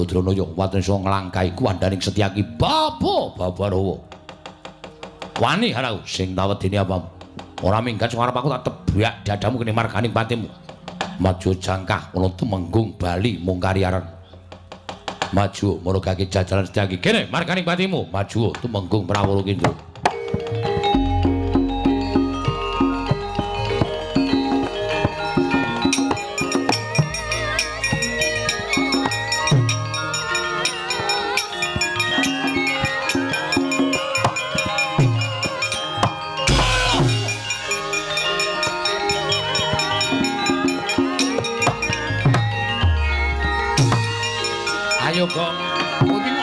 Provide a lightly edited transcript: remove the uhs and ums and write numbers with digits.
Badranaya watune iso nglangkai kuwandaning Setyaki. Bapa Babarowo. Wani karo sing tawedene apa? Ora minggat sing arep aku tak tebak dadamu kene marganing patimu. Maju jangkah ana tumenggung bali mungkari aran. Maju murugake jajaran Setyaki. Kene marganing patimu. Maju tumenggung Prawara Kendra. Ayo, Gong. Kowe iki